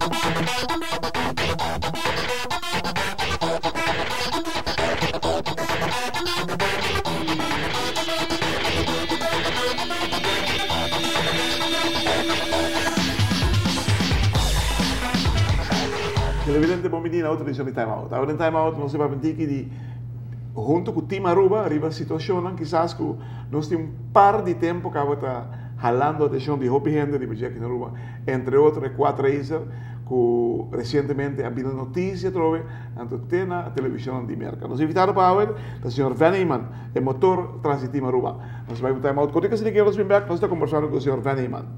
Televidente bon bini na otro edicion di Time Out. Awe den Time Out nos ta papia un tiki di hunto cu Team Aruba riba situacionnan kisas cu nos tin un par di tempo caba ta halando atencion di hopi hende riba dje aki na Aruba. Entre otro e Quad Racer cu recientemente a bini noticia atrobe anto te na televisionnan di Merca. Nos invitado pa awe ta señor Van Eman, e motor tras di Team Aruba. Nos bai un time out cortico asina ke nos bin bek nos ta conversando cu señor Van Eman.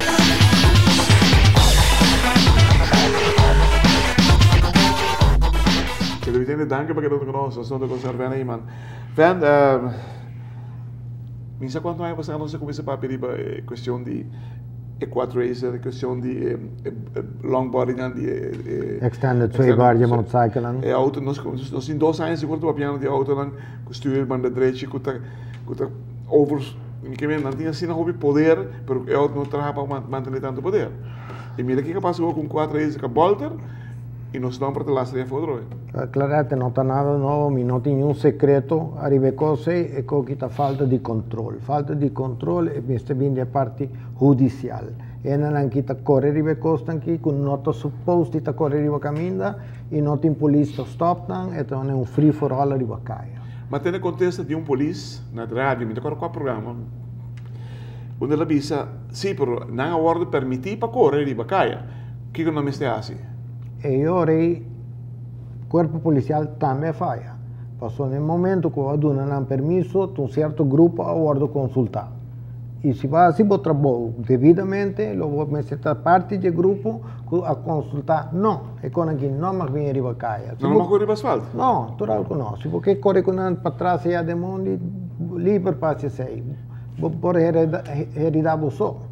Televidente danki pa keda hunto cu nos. Nos ta hunto cu señor Van Eman. Van, mi sa cuanto aña pasa nos a cuminsa papia riba e cuestion di e quad racer, e cuestion di e long body nan di e Extended sway bar di e motorcycle nan. E auto, nos nos tin dos aña sigur ta papiando di autonan cu stuur banda drechi cu ta cu ta over, mi ke men nan tin asina hopi poder pero e auto no traha pa mantene tanto poder. Y mira kico a pasa awor cu un quad racer cu a bolter y nos nomber ta lastra afo otro vez. Clarete, no ta nada nobo, mi no tin niun secreto ariba e cos ey, e coki ta falta di control. Falta di control e mester bin di e parti hudicial. Hendenan ki ta core riba e cosnan ki cu no ta supposed di ta core riba caminda y no tin polis ta stop nan, e ta un free for all ariba caya. Ma tene contesta di un polis na radio, mi ta acorda cua programa, unda el a bisa, si, pero nan a wordo permiti pa core riba caya, kico nan mester haci? E ora ei cuerpo policial tambe a faya, pasobra na e momento cu a duna nan permiso ta un cierto grupo a wordo consulta y si bo a haci bo trabou debidamente lo bo mester ta parti di e grupo cu a consulta no, e con aki no mag bini riba caya. No mag core riba asfalto? No, natural cu no. Si bo ke core cu nan patras aya den mondi liber pa haci esey, bo por herida bo so.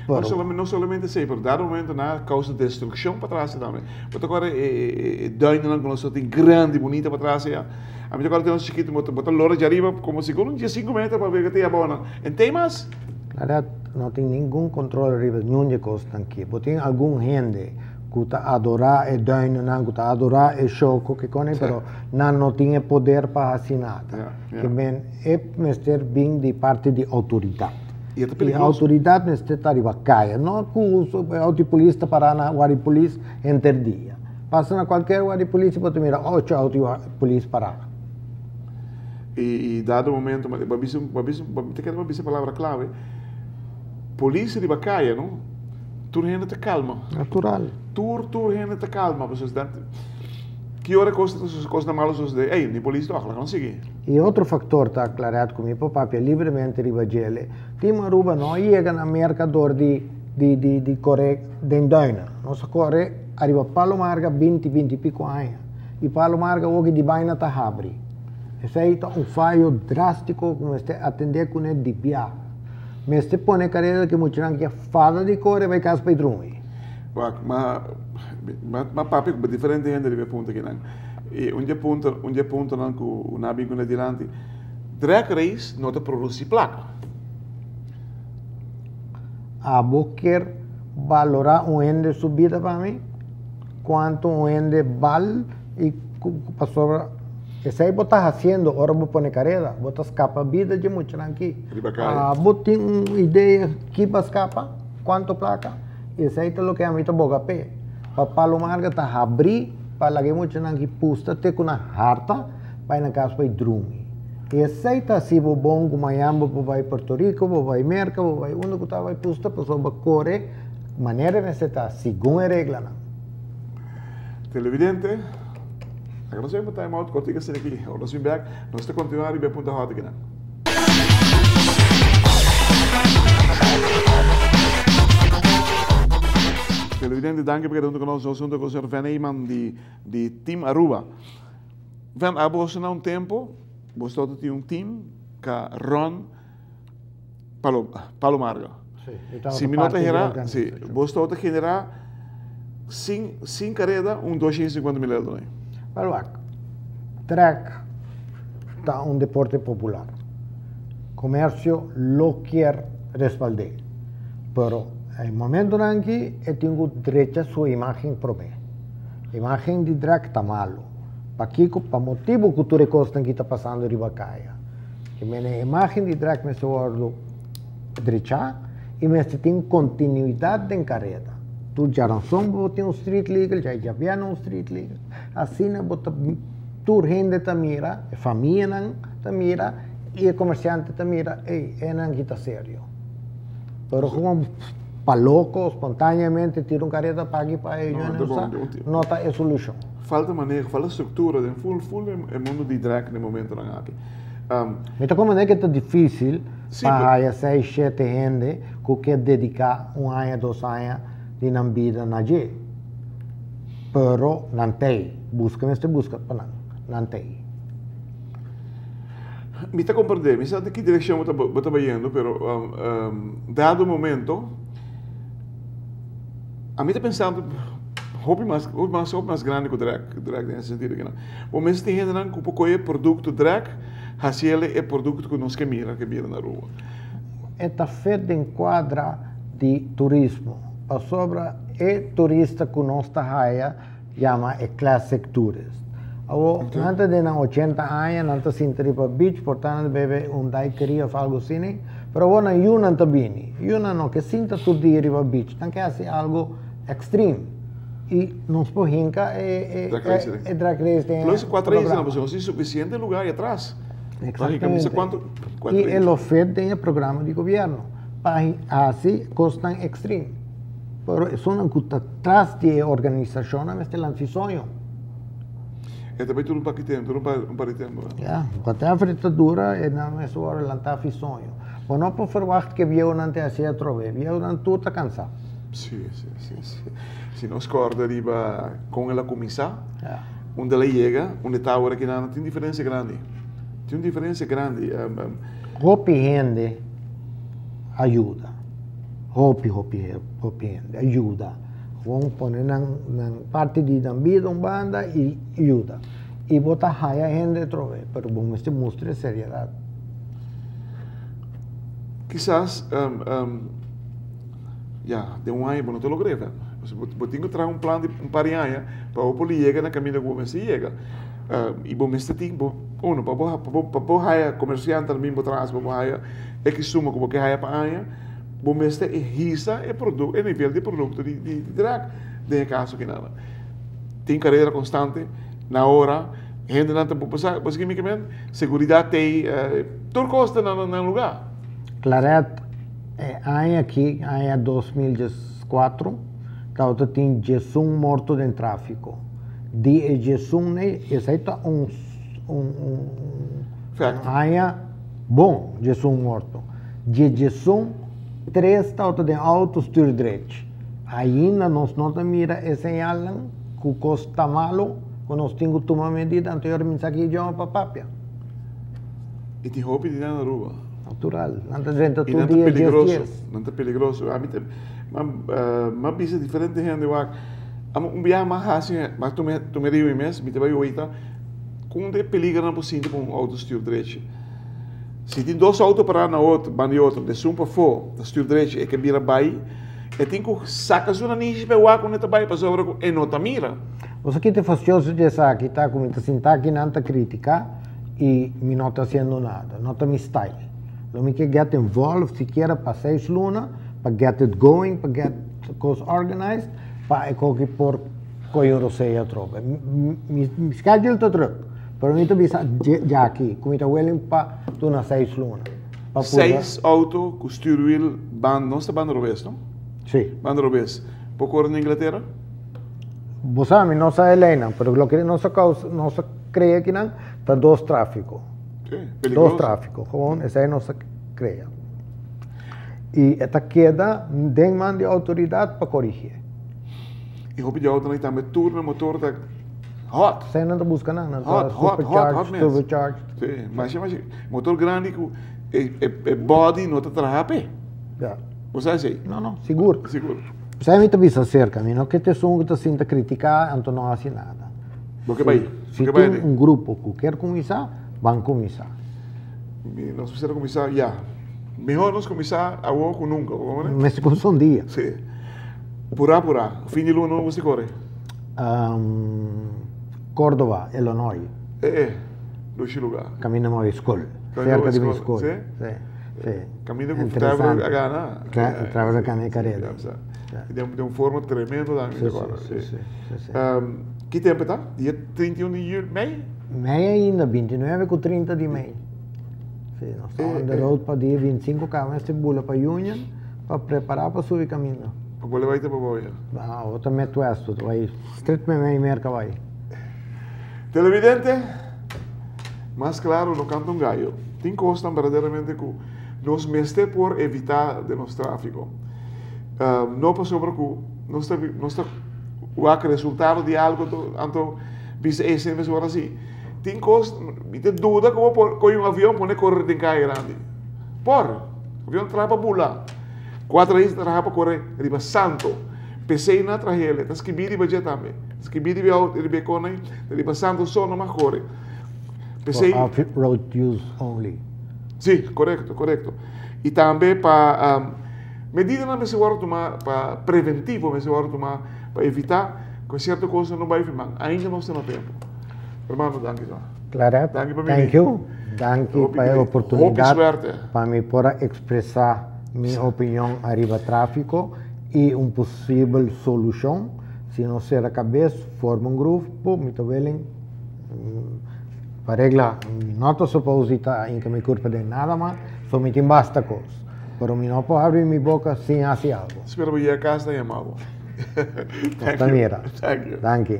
No solamente, no solamente esei, pero dado momento nan a causa destruccion patras tambe. Bo ta acorda e, e duinennan cu nos tin grandi, bunita patras aya? Ami ta acorda te nos chikito, bo ta, bo ta lora dje ariba como sigur un diesinco meter pa bega te abao nan. En te mas? Claridad, no tin ningun control riba niun dje cosnan aki. Bo tin algun hende cu ta adora e duinennan, cu ta adora e show, cu kiko, pero nan no tin e poder pa haci nada. Ke men e mester bin di parti di autoridad. I e ta E peligroso. autoridad mester ta riba kaya, no ku auto di polis ta para na warda di polis henter dia. Pasa na kualkier warda di polis i bo ta mira ocho auto di polis pará. I dado momento, bo bisa, bo bisa, bo ta kere pa bisa e palabra klave, polis riba kaya, no, tur hende ta kalma. Natural. Tur, tur hende ta kalma, pasobra ki ora kos ta kosnan malo sosode, ey, ni polis tòg, laga nos sigui. E otro factor ta aclarat cu mi por papia libremente riba djele. Team Aruba no a yega na Merca door di di di di core den duinen. Nos a core ariba Palo Marga binti binti y pico aña. Y Palo Marga awoki di baina ta habri. Esey ta un fayo drastico cu mester atende cune di biaha. Mester pone careda cu e muchanan kia fada di core bay cas pa e drumi. Wak, ma ma papia cu diferente hende riba e punto akinan. I un di e punto, un di e puntonan ku nan a bin kuné dilanti, drag race no ta produsí plaka. Abo kier balorá un hende su bida pa mi? Kuantu un hende bal i pasobra esei bo ta hasiendo ora bo pone kareda, bo ta skapa bida dje muchanan aki. Riba kaya. Abo tin un idea ki pa skapa? Kuantu plaka? Esei ta loke ami ta boga p'e. Pa Palo Marga ta habrí pa laga e muchanan ki pusta te ku nan harta bai nan kas bai drumi. Esei ta hasi bo bon ku mañan bo por bai Puerto Rico, bo bai Merka, bo bai unda ku ta bai pusta pasobra bo kore manera mester ta segun e reglanan. Televidente, laga nos bai un time out kortiku asina aki. Ora nos bin bek, nos ta kontinuá riba e punto hòt akinan. Televidente, danki pa keda hunto ku nos. Nos hunto ku señor Van Eyman di di Team Aruba. Van, abo na un tempo, bo tabata tin un team ka run Palo, Palo Marga. Sí, e tabata Si mi no ta parti di hera, si, organisashon. bo tabata genera sin, sin kareda un 250 mil euro. Wel wak, trek ta un deporte popular. Comercio lo kier respald'é, pero e momentonan aki e tin cu drecha su imagen prome. Imagen di drag ta malo. Pakico? Pa motibo cu tur e cosnan ki ta pasando riba caya. Ke men e imagen di drag mester wordo drecha y mester tin continuidad den careda. Tur djaranson bo tin un street legal, djai djabièrnè un street legal. Asina bo ta tur hende ta mira, e famianan ta mira y e comerciante ta mira, ey, enan ki ta serio. Pero gewoon pa loco, spontaneamente tira un careda pa aki pa ey, yo no sa, no ta e solucion. Falta maneho, falta structura den full full e mundo di drag den momentonan aki. Mi ta comprende ke ta dificil pa haya seis, shete hende cu ke dedica un aña, dos aña di nan bida na dje. Pero nan t'ey. Busca mester busca pa nan. Nan t'ey. Mi ta comprende, mi sa den ki direccion bo ta bo ta bayendo, pero dado momento ami ta pensando hopi mas hopi mas hopi mas grandi ku drag drag den e sentido kinan. Bo mester tin hendenan ku por kohe e produkto drag hasi el e produkto ku nos ke mira ke bira na Aruba. E ta fit den kuadra di turismo pasobra e turista ku nos ta haya yama e classic tourist. Awor, nan ta den nan ochenta aña, nan ta sinta riba beach, por ta nan ta bebe un daiquiri of algo asina, pero awor nan yunan ta bini. Yunan no ke sinta tur dia riba beach, nan ke hasi algo extreme. I nos por hinka e Drag race den. e drag race den e Plus cuatro isla, programa. pasobra nos tin suficiente lugar ahí atras. Pa hinka misa Exactamente. cuanto cuatro I e isla. lo fit den e programa di gobierno pa hasi cosnan extreme. Pero esunnan ku ta tras di e organisashonnan mester lansa e soño. E ta bai tur un paki tempu, tur un par di tempu. Ya, whatever e ta dura, e nan mester wòrdu lantá fi soño. Bo no por ferwagt ku e bieunan ta hasi atrobe. E bieunan tur ta kansá. Si, si, si, si. Si nos kòrda riba kon el a kuminsá, unda el a yega, unda e ta awor aki nan, tin diferensia grandi. Tin un diferensia grandi. Hopi hende a yuda. Hopi hopi hopi hende a yuda. Gewoon pone nan nan parti di nan bida un banda y yuda. Y bo ta haya hende atrobe, pero bo mester mustra e seriedad. Kisas ya den un aña bo no ta logra e Pasobra bo tin ku traha un plan di un par di aña pa bo por yega na kaminda ku bo mester yega. Y bo mester tin bo uno pa bo pa bo haya komersiante nan bin bo tras pa bo haya e ki suma ku bo ke haya pa aña. Bo mester e hisa e produ e nivel di produkto di di drag den e kaso kinan. Tin karera konstante na ora hendenan ta bo sa bo sa kimin kimen seguridat tei tur kos ta na nan lugá. Claret e aña aki aña 2014 tabata tin diesun morto den trafiko. Di e diesun nei esei ta un un un aña bon diesun morto. Dje djesun, tres tabata den auto stuur drech. Ainda nos no ta mira e señalnan cu cos ta malo, cu nos tin cu tuma medida, anto yora mi sa ki idioma pa papia. Y tin hopi di nan na Aruba. Natural, nan ta drenta Y tur nan ta dia djes peligroso, djes. nan ta peligroso. Ami ta, m'a bisa diferente hende wak, amo un biaha m'a haci, m'a tuma tuma e riba mi mes, mi ta bai oita con e peligronan por sinti pa un auto stuur drech. Si tin dos auto pará na otro, banda di otro, esun pafó ta stuur drechi, e ke bira bai, e tin ku saka su nanishi pa e wak unda e ta bai pasobra ku e no ta mira. Bo sa kite fastioso di esaki ta ku mi ta sinta aki nan ta kritika i mi no ta hasiendo nada, no ta mi style. Lo mi ke get involved sikiera pa seis luna pa get it going, pa get kos organized pa e koki por koyo un rosea atrobe. Mi schedule ta druk. Pero mi ta bisa djaki ku mi ta willing pa duna seis luna. Pa purba. Seis auto ku stuurwiel ban, nos ta banda robes, no? Si. Banda robes. Por kore na Inglatera? Bo sa, mi no sa e leynan, pero loke nos a causa, nos a crea akinan ta dos trafico. Si, peligroso. Dos trafico, gewoon esei nos a crea. I e ta keda den man di autoridad pa corigié. I hopi di autonan tambe tur nan motor ta hot. Esei nan ta buska nan, nan ta Hot, hot, hot, hot supercharged, mes. turbocharged. Sí, masha masha motor grandi ku e e e body no ta traha p'e. Ja. Bo sa esei? No, no, sigur. Sigur. Esei mi ta bisa aserka, mi no ke ta esun ku ta sinta kritiká anto no hasi nada. Bo ke bai, Si bo ke bai tin un grupo ku kier kuminsá, ban kuminsá. Mi nos mester a kuminsá ya. Mihor nos kuminsá awor ku nunka, bo komprende? Mester kuminsá un dia. Sí. Purá purá, fin di luna nos mester kore. Cordova, Illinois. Eh eh, dushi lugar. Caminda mi a bay school. Cerca di mi school. Si? Si, si. Caminda cu Trevor a gana. Trevor a gana e careda. Den un forma tremendo tambe mi ta acorda. Si, si, si, si. Ki tempo ta? Dia 31 di juli, mei? Mei ainda, 29 cu 30 di mei. Si, nos ta on the road pa dia 25 caba mester bula pa Union pa prepara pa subi caminda. Pa bula bay ta pa boya? Ah, otro Midwest, ta bay straight mei Merca bay. Televidente, mas claro no canta un gallo. Tin cosnan berdaderamente cu nos mester por evita den nos trafico. No pasobra cu nos ta nos ta wak resultado di algo anto bisa esei mester word asi. Tin cos, mi ta duda cu bo por coge un avion pone core den caya grandi. Por! Avion traha pa bula. Cuatro rais traha pa core riba santo. P'esei nan a trahel, e ta skibi riba dje tambe. Skibi riba e auto, riba e konai, riba santo so no mag core. P'esei. For off road use only. Si, corecto, corecto. Y tambe pa medidanan mester worde tuma pa preventivo mester worde tuma pa evita cu cierto cosnan no bay firman. Ainda nos ta na tempo. Hermano, danki so. Claret, Danki pa bini. thank you. Danki Hopi pa e hopi oportunidad suerte. pa mi por a expresa mi opinion ariba trafico y un posibel solucion. Si nos cera cabes, forma un grupo, mi ta willing pa regla. Mi no ta suppose di ta hinca mi curpa den nada mas, so mi tin basta cos. Pero mi no por habri mi boca sin haci algo. Spera bo yega cas ta yama bo. Nos ta mira. Thank you. Danki.